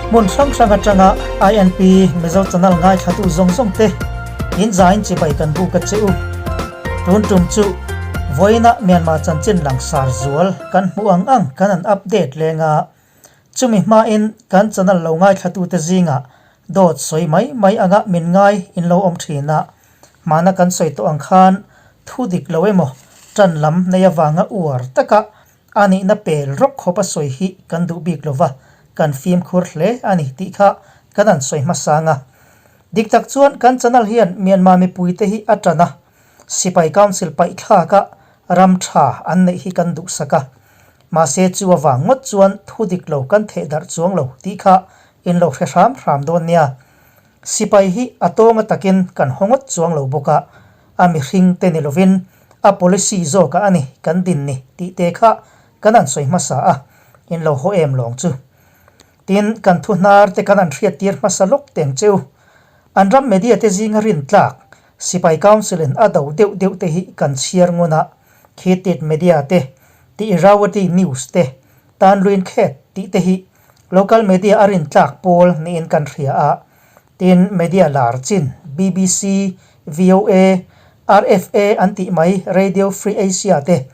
Hmun hrang hrang atanga INP Mizo Channel ngaithlatu zawng zawng te in zain chibai kan buk a che u. Tun tum chu vawiina Myanmar chanchin langsar zual kan hmuh ang ang kan han update leng a. Chumi hmain kan channel lo ngaithlatute zingah dawt sawi mai mai anga min ngai in lo awm thin a. Hmana kan sawi tawh ang khan thu dik lo emaw tan lam nei avanga uar taka a nihna pel rawk khawp a sawi hi kan duh bik lo va, kan fimkhur hle a ni tih kha kan han sawi hmasang a. Dik tak chuan kan channel hian Myanmar mipuite hi a tan a, Sipai Council paihthlaka ram tha an neih hi kan duhsak a. Mahse chu avang ngawt chuan thu dik lo kan theh darh chuang lo tih kha in lo hre hram hram dawn nia. Sipai hi a tawnga takin kan haw ngawt chuang lo bawk a, a mihring te ni lovin a policy zawkah a ni kan din ni tih te kha kan han sawi hmasa a, in lo haw em lawng chu. Tin, kan thu hnar te kan han hriattir hmasa lawk teng cheu. An ram media te zinga rin tlak, Sipai Council in a do deuh deuh te hi kan chhiar ngun a, Khitit media te, tih Irrawaddy News te, Tanluin Khet tih te hi local media a rin tlak pawl niin kan hria a. Tin, media lar chin BBC, VOA, RFA an tih mai Radio Free Asia te,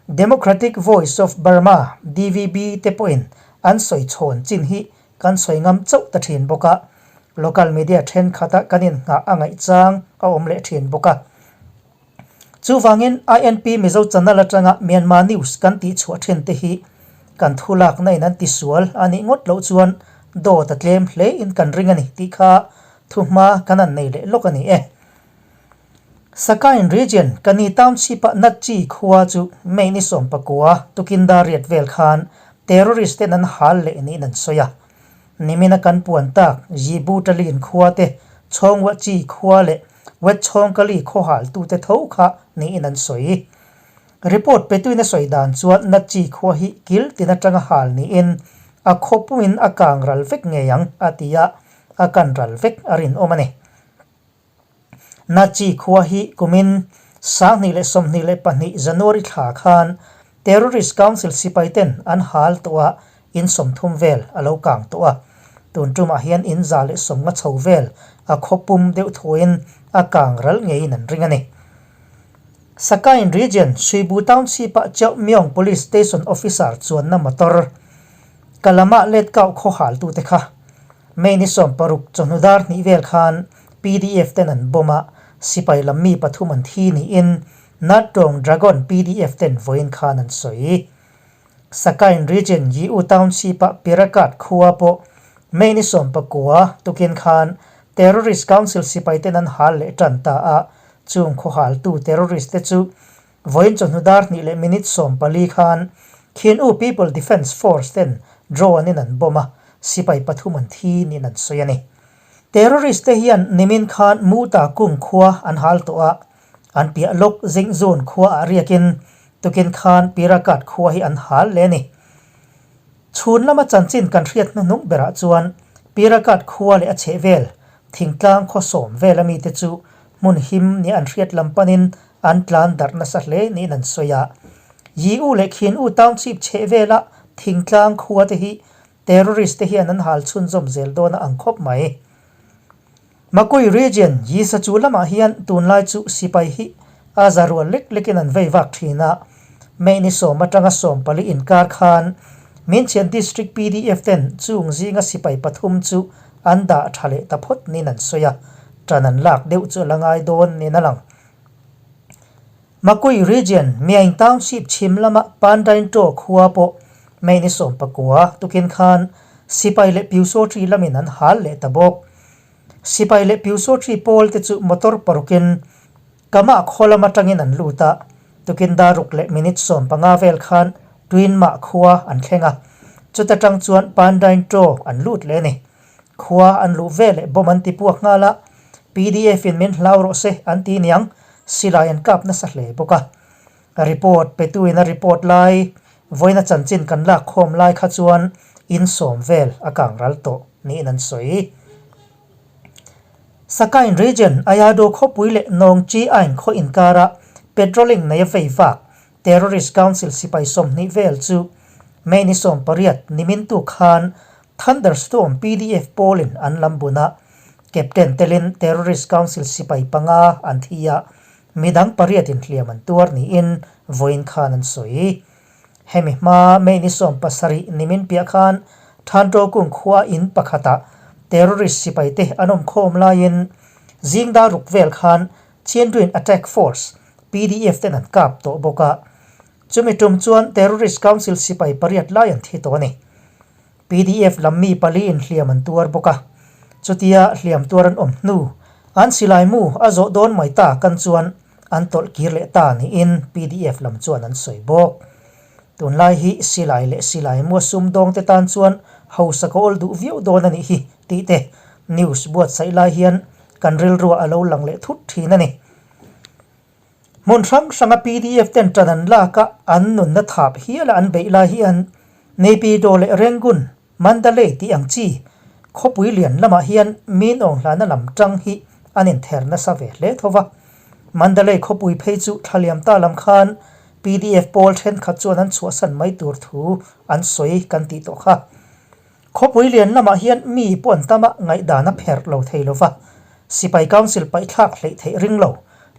Democratic Voice of Burma, DVB, te pawhin an sawi chhawn chin hi kan sawi ngam chauh ta thin bawk a, local media thenkhat a kan innghah a ngaih chang a awm leh thin bawk a. Chuvangin INP Mizo channel atanga Myanmar News kan tih chhuah thin te hi kan thu lakna in an tisual a nih ngawt loh chuan dawt a tlem hle in kan ring a ni tih kha thuhma kan han nei leh lawk a ni e. Sakain Region Kani Township-a Natchi khua chu May ni 19 tukinda riat vel khan terrorist ten an hal leh niin an sawi a. Nimina kan puan tak Jibutalin khua te, Chhawngwachi khua leh Wetchhawngkali khaw haltute tho kha niin an sawi. Report petuin a sawi dan chuan Natchi khua hi kil tin atanga hal niin a khaw pumin a kang ral vek ngei ang a ti a, a kan ral vek a rinawm a ni. Nachi khua hi kumin 2022 January thla khan Terrorist Council sipai ten an hal tawh a, in 30 vel a lo kang tawh a. Tun tumah hian in 150 chho vel a khaw pum deuh thuin a kang ral ngeiin an ring a ni. Sakain Region, Suibu Township-ah Chiaumyong Police Station Officer chuanna motor Kalama let kau khaw haltute kha May ni 60 chawhnu dar hnih vel khan pdf ten an bomb a, sipai lam mi pathum an thi niin Natdawng Dragon pdf ten vawiin khan an sawi. Sakain Region Yiu Township-a Pirakat khua pawh May ni 19 tukin khan Terrorist Council sipai ten an hal leh tan ta a, chung khaw haltu terrorist te chu Vawiin chawhnu dar hnih leh minute 14 khan Khin U People Defence Force ten drone in an bomb a, sipai pathum an thi niin an sawi a ni. Terrorist te hian nimin khan Muta Kung khua an hal tawh a, an piah lawk Zingzun khua ah riakin tukin khan Pirakat khua hi an hal leh a ni. Chhun lama chanchin kan hriat hnuhnung berah chuan Pirakat khua leh a chhehvel thingtlang khaw sawm vel a mite chu hmun him nia an hriat lam panin an tlan darh nasa hle niin an sawi a. Yi U leh Khin U Township chhehvela thingtlang khua te hi terrorist te hian an hal chhunzawm zel dawn a ang khawp mai. Makui Region, Yi Sachu lamah hian tunlai chu sipai hi a za rual lek lekin an vei vak thin a. May ni sawm atanga 14 inkar khan Minchhian District pdf ten chung zinga sipai pathum chu an dah tha leh ta phawt niin an sawi a, tan an lak deuh chu a la ngai dawn niin a lang. Makui Region, Myaing Township chhim lama Pandainto khua pawh May ni 19 tukin khan sipai leh Pyusawṭi lamin an hal leh ta bawk. Sipai leh Pyusawṭi pawl te chu motor parukin Kamah khaw lam atangin an lut a, tukin daruk leh minute 15 vel khan Twinmah khua an thleng a, chuta tang chuan Pandainto an lut leh a ni. Khua an luh ve leh bomb an ti puak nghal a, pdf in min hlau rawh se an ti niang, silai an kap nasa hle bawk a. Report petuin a report lai, vawiina chanchin kan lak khawm lai kha chuan in sawm vel a kang ral tawh niin an sawi. Sakain Region, Ayado khawpui leh Nawngchi Ain khaw inkara patrolling nei a vei vak Terrorist Council sipai 20 vel chu May ni 18 nimin tu khan Thunderstorm pdf pawlin an lam bun a, Captain telin Terrorist Council sipai panga an thi a, midang pariatin hliam an tuar niin vawiin khan an sawi. Hemi hma May ni 17 nimin piah khan Thanṭawkung khua in pakhatah terrorist sipaite an awm khawm laiin zingdar ruk vel khan Chindwin Attack Force, pdf, ten an kap tawh bawk a. Chumi tum chuan Terrorist Council sipai pariat lai an thi tawh a ni. Pdf lam mi pali in hliam an tuar bawk a. Chutia hliam tuar an awm hnu, an silai mu a zawh dawn mai ta kan chuan an tawlh kir leh ta niin pdf lam chuan an sawi bawk. Tunlai hi silai leh silai mua sumdawng te tan chuan hausa ka awl duh viau dawn a nih hi tih te news buatsaih lai hian kan rilruah a lo lang leh thut thin a ni. Hmun hrang hranga pdf ten tan an lak a, an nunna thap hiala an beih lai hian Naypyidaw leh Rangoon, Mandalay tih ang chi khawpui lian lamah hian min awng hlana lam tang hi an inther nasa ve hle tho va. Mandalay khawpui phei chu thlaliam ta lam khan pdf pawl thenkhat chuan an chhuahsan mai tur thu an sawi kan tih tawh kha. Khawpui lian lamah hian mi pawh an tam a, ngaihdan a pherh lo thei lo va. Sipai Council paihthlak hleih theih ring lo,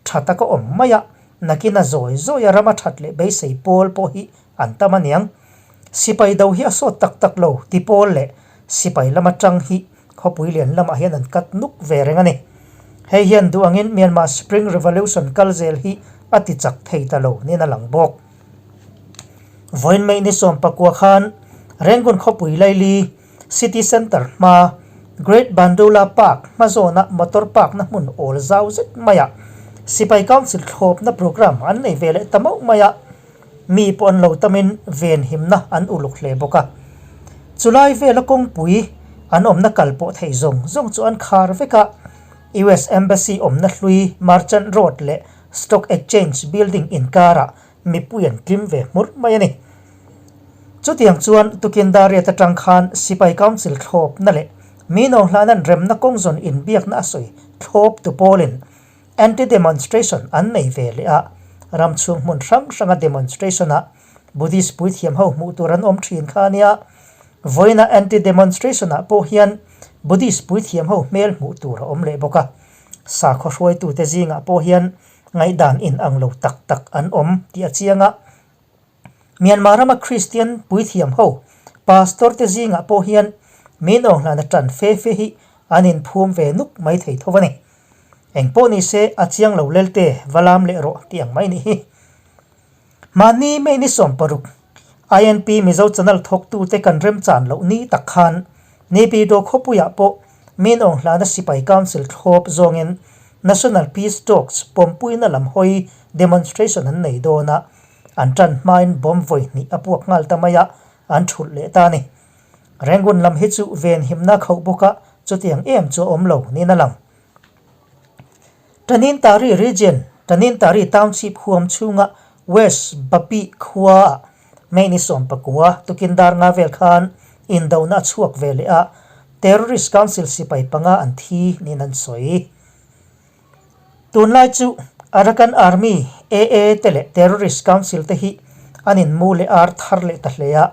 tha taka awm mai a, nakin a zawi zawi a rama that leh beisei pawl pawh hi an tam aniang. Sipai do hi a sawt tak tak lo ti pawl leh sipai lama tang hi khawpui lian lamah hian an kat nuk ve reng a ni. Hei hian duh angin Myanmar Spring Revolution kal zel hi a ti chak thei ta lo niin a lang bawk. Vawiin May ni 19 khan Rangoon khawpui laili City Centre hma Great Bandula Park hma zawna motor park na hmun awl zau zet maiah Sipai Council thlawpna programme an nei ve leh ta mauh mai a, mi pawh an lo tamin venhimna an uluk hle bawk a. Chulai vela kawngpui an awmna kal pawh theih zawng zawng chu an khar vek a, US Embassy awmna hlui Merchant Road leh Stock Exchange building inkarah mipui an tlim ve hmur mai a ni. Chutiang chuan tukin Dariat atang khan Sipai Council thlawpna leh Mino hlanan remna kawngzawn inbiakna a sawi thlawp tu pawlin anti-demonstration an nei ve leh a, ram chhung hmun hrang hranga demonstration-ah Buddhist puithiam ho hmuh tur an awm thin kha a nia. Vawiina anti-demonstration-ah pawh hian Buddhist puithiam ho hmel hmuh tur a awm leh bawk a. Sakhaw hruaitute zingah pawh hian ngaihdan in ang lo tak tak an awm tih a chiang a. Myanmar rama Kristian puithiam ho Pastor te zingah pawh hian min awng hlana tan fe fe hi an inphum ve nuk mai thei tho a ni. Eng pawh ni se a chiang lo lelte va lam leh rawh tih ang mai nih hi. Mahni May ni 16, INP Mizo Channel thawktute kan remchan loh ni tak khan Naypyidaw khawpuiah pawh Min Aung Hlana Sipai Council thlawp zawngin National Peace Talks pawmpuina lam hawi demonstration an nei dawn a, an tan hmain bomb vawi hnih a puak nghal ta mai a, an thulh leh ta a ni. Rangoon lam hi chu venhimna khauh bawk a, chutiang em chu a awm lo niin a lang. Tanintari Region, Tanintari Township huam chhunga West Bapi khuaah May ni 19 tukin dar nga vel khan indona a chhuak ve leh a, Terrorist Council sipai panga an thi niin an sawi. Tunlai chu Arakan Army, AA, te leh Terrorist Council te hi an inmu leh ar thar leh ta hle a,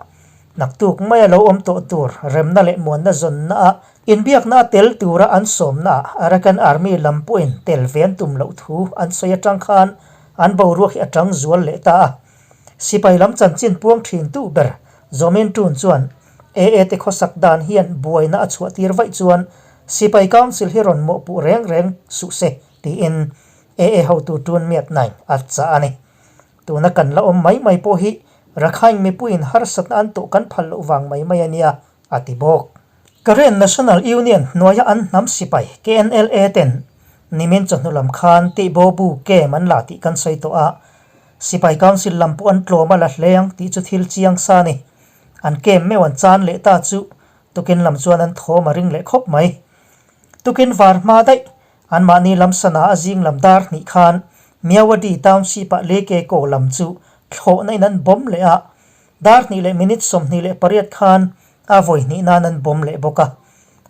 naktuk maia lo awm tawh tur remna leh muanna zawnna ah inbiakna a tel tura an sawmna ah Arakan Army lam pawhin tel ve an tum loh thu an sawi atang khan an boruak hi a tang zual leh ta a. Sipai lam chanchin puang thin tu ber Zomin Tun chuan AA te khawsak dan hian buaina a chhuah tir vaih chuan Sipai Council hi rawn mawhpuh reng reng suh se tiin AA hotu Tun Myat Naing a chah a ni. Tuna kan la awm mai mai pawh hi Rakhine mipuiin harsatna an tawh kan phal loh vang mai mai a nia, a ti bawk. Karen National Union hnuaia an hnam sipai KNLA ten nimin chawhnu lam khan Tihbobu camp an la tih kan sawi tawh a, Sipai Council lam pawh an tlawm a la hle ang tih chu thil chiang sa a ni. An camp meuh an chan leh ta chu tukin lam chuan an thawm a ring leh khawp mai. Tukin var hma daih, anmahni lam sana a zing lam dar hnih khan Myawaddy Township-ah Leke Kaw lam chu thlawhna in an bawm leh a, dar hnih leh minute 28 khan a vawi hnih nan an bawm leh bawk a.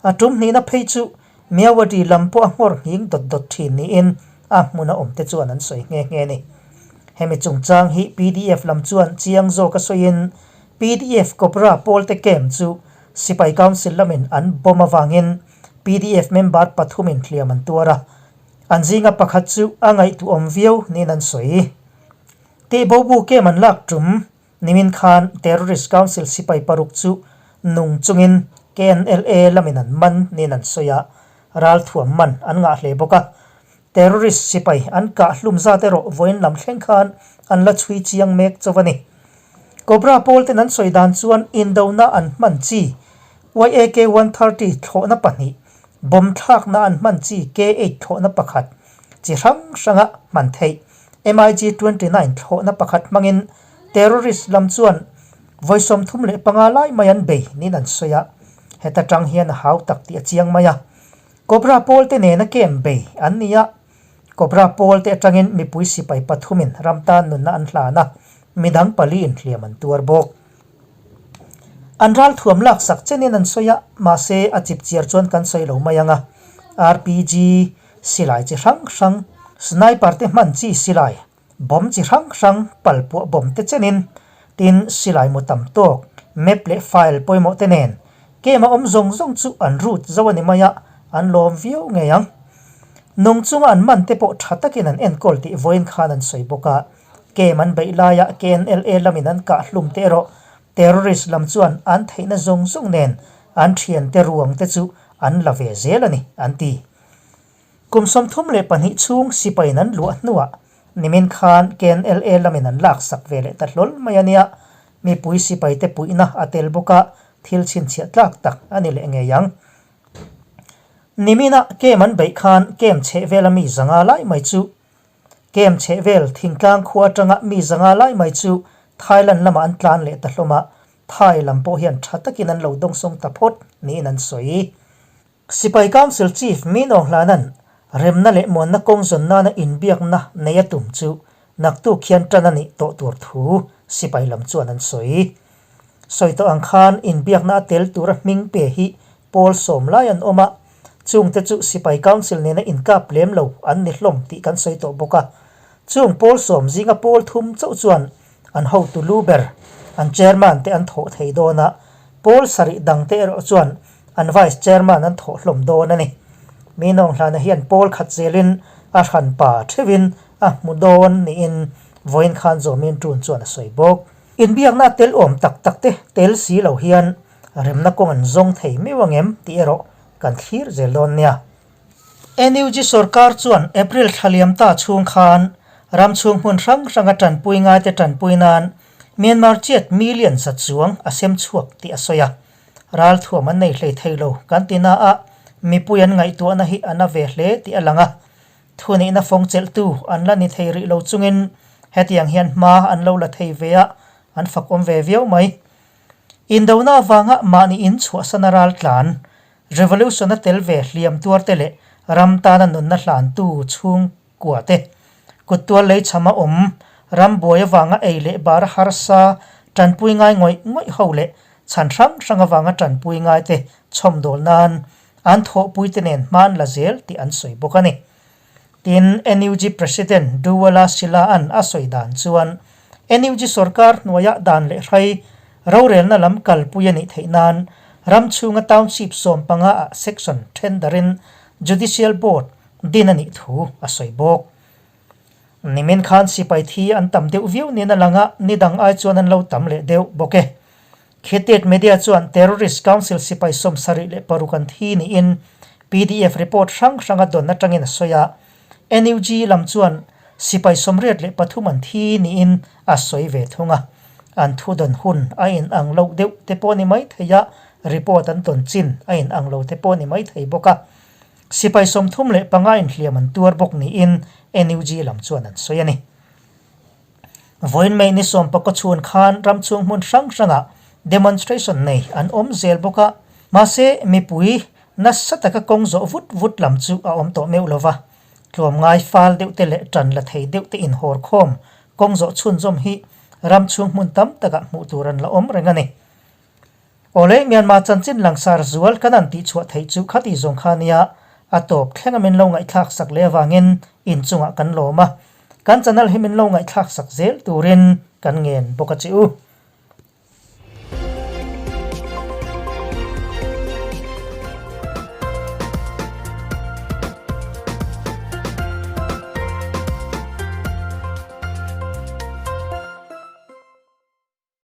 A tum hnihna phei chu Myawaddy lam pawh a nghawr nghing dawt dawt thin niin a hmuna awmte chuan an sawi nghe nghe a ni. Hemi chungchang hi pdf lam chuan chiang zawk a sawiin pdf Cobra pawlte camp chu. Sipai Council lamin an bomb avangin pdf member pathumin hliam an tuar a, an zinga pakhat chu a ngaihtuahawm viau niin an sawi. Tihbobu kem an lak tum nimin khan Terrorist Council sipai paruk chu nung chungin KNLA lamin an man niin an sawi a, ralthuam man an ngah hle bawk a. Terrorist sipai an kah hlum zat erawh vawiin lam thleng khan an la chhui chiang mek chauh a ni. Cobra pawl ten an sawi dan chuan indona an hman chi YAK 130 thlawhna pahnih, bomb thlakna an hman chi K8 thlawhna pakhat, chi hrang hranga hman theih MiG 29 thlawhna pakhat hmangin terrorist lam chuan vawi 35 lai mai an bei niin an sawi a, heta tang hian a hau tak tih a chiang mai a. Cobra pawl te nena camp bei an ni a, Cobra pawl te atangin mipui sipai pathumin ram tan nunna an hlan a, midang paliin hliam an tuar bawk. An ral thuam lak sak chenin an sawi a, mahse a chip chiar chuan kan sawi lo mai ang a. RPG silai chi hrang hrang, sniper te hman chi silai, Bomb chi hrang hrang pal puah bomb te chenin, tin silai mu tam tawk, map leh file pawimawh te nen game a awm zawng zawng chu an root zo a ni mai a, an lawm viau ngei ang. Nung chunga an man te pawh tha takin an enkawl tih vawiin khan an sawi bawk a, game an beih laia KNLA lamin an kah hlum te erawh terrorist lam chuan an theihna zawng zawng nen an thiante ruang te chu an la ve zel a ni, an ti. Kum 32 chhung sipaiin an luah hnuah nimin khan KNLA lamin an laksak ve leh ta hlawl mai a nia, mipui sipaite puihna a tel bawk a, thil chhinchhiah tlak tak a ni leh ngei ang. Nimina kem an beih khan kem chheh vela mi zanga lai mai chu Kem chheh vel thingtlang khua atanga mi zanga lai mai chu Thailand lamah an tlan leh ta hlawm a, Thai lam pawh hian tha takin an lo dawngsawng ta phawt niin an sawi. Sipai Council Chief Min Aung Hlanan remna leh muanna kawng zawn nana inbiakna nei a tum chu naktuk hian tan a nih tawh tur thu sipai lam chuan an sawi. Sawi tawh ang khan inbiakna a tel tura hming pe hi pawl sawm lai an awm a, chungte chu Sipai Council nena inkap lem lo an ni hlawm tih kan sawi tawh bawk a. Chung pawl sawm zinga pawl thum chauh chuan an hotu lu ber, an chairman te an thawh thei dawn a, pawl sarih dangte erawh chuan an vice chairman an thawh hlawm dawn a ni. Mi Nawnghlana hian pawl khat zelin a hran pa theuhin a hmu dawn niin vawiin khan Zawmin Tun chuan a sawi bawk. Inbiakna tel awm tak tak te tel si lo hian remna kawng an zawng thei meuh ang em tih erawh kan thlir zel dawn nia. NUG sorkar chuan April thla liam ta chhung khan ram chhung hmun hrang hranga tanpui ngaite tanpui nan Myanmar chiat million za chuang a sem chhuak tih a sawi a. Ralthuam an nei hlei thei lo kan ti na a, mipui an ngaihtuahna hi a na ve hle tih a lang a. Thunihna fawng chelhtu an la ni thei rih lo chungin hetiang hian hma an lo la thei ve a, an fakawm ve viau mai. Indona avanga mahni in chhuahsana raltlan Revolution-a tel ve hliam tuarte leh ram tana nunna hlantu chhungkua te, kuttual leichhama awm, ram buai avanga ei leh bara harsa tanpui ngai ngawih ngawih ho leh chhan hrang hrang avanga tanpui ngai te chhawmdawl nan an thawhpuite nen hman la zel tih an sawi bawk a ni. Tin, NUG President Duwala Sila-a'n a sawi dan chuan NUG sorkar hnuaiah dan leh hrai rorelna lam kalpui a nih theih nan ram chhunga township 15 ah section then darin Judicial Board din a nih thu a sawi bawk. Nimin khan sipai thi an tam deuh viau niin a lang a, ni dang ai chuan an lo tam leh deuh bawk e. Khitit Media chuan Terrorist Council sipai 76 an thi niin pdf report hrang hranga dawn atangin a sawi a, NUG lam chuan sipai 83 an thi niin a sawi ve thung a. An thu dawn hun a inang loh deuh te pawh ni mai thei a, report an tawn chin a inang lo te pawh ni mai thei bawk a. Sipai 35 inhliam an tuar bawk niin NUG lam chuan an sawi a ni. Vawiin May ni sawmpakaw chhun khan ram chhung hmun hrang hrangah demonstration nei an awm zel bawk a, mahse mipui nasa taka kawng zawh vut vut lam chu a awm tawh meuh lova, tlawmngai fal deuh te leh tan la thei deuh te inhawr khawm kawng zawh chhunzawm hi ram chhung hmun tam takah hmuh tur an la awm reng a ni. Awle, Myanmar chanchin langsar zual kan an tihchhuah theih chu khati zawng kha nia, a tawp thlenga min lo ngaihthlak sak leh avangin inchungah kan lawm a, kan channel hi min lo ngaihthlak sak zel turin kan ngen bawk a che u.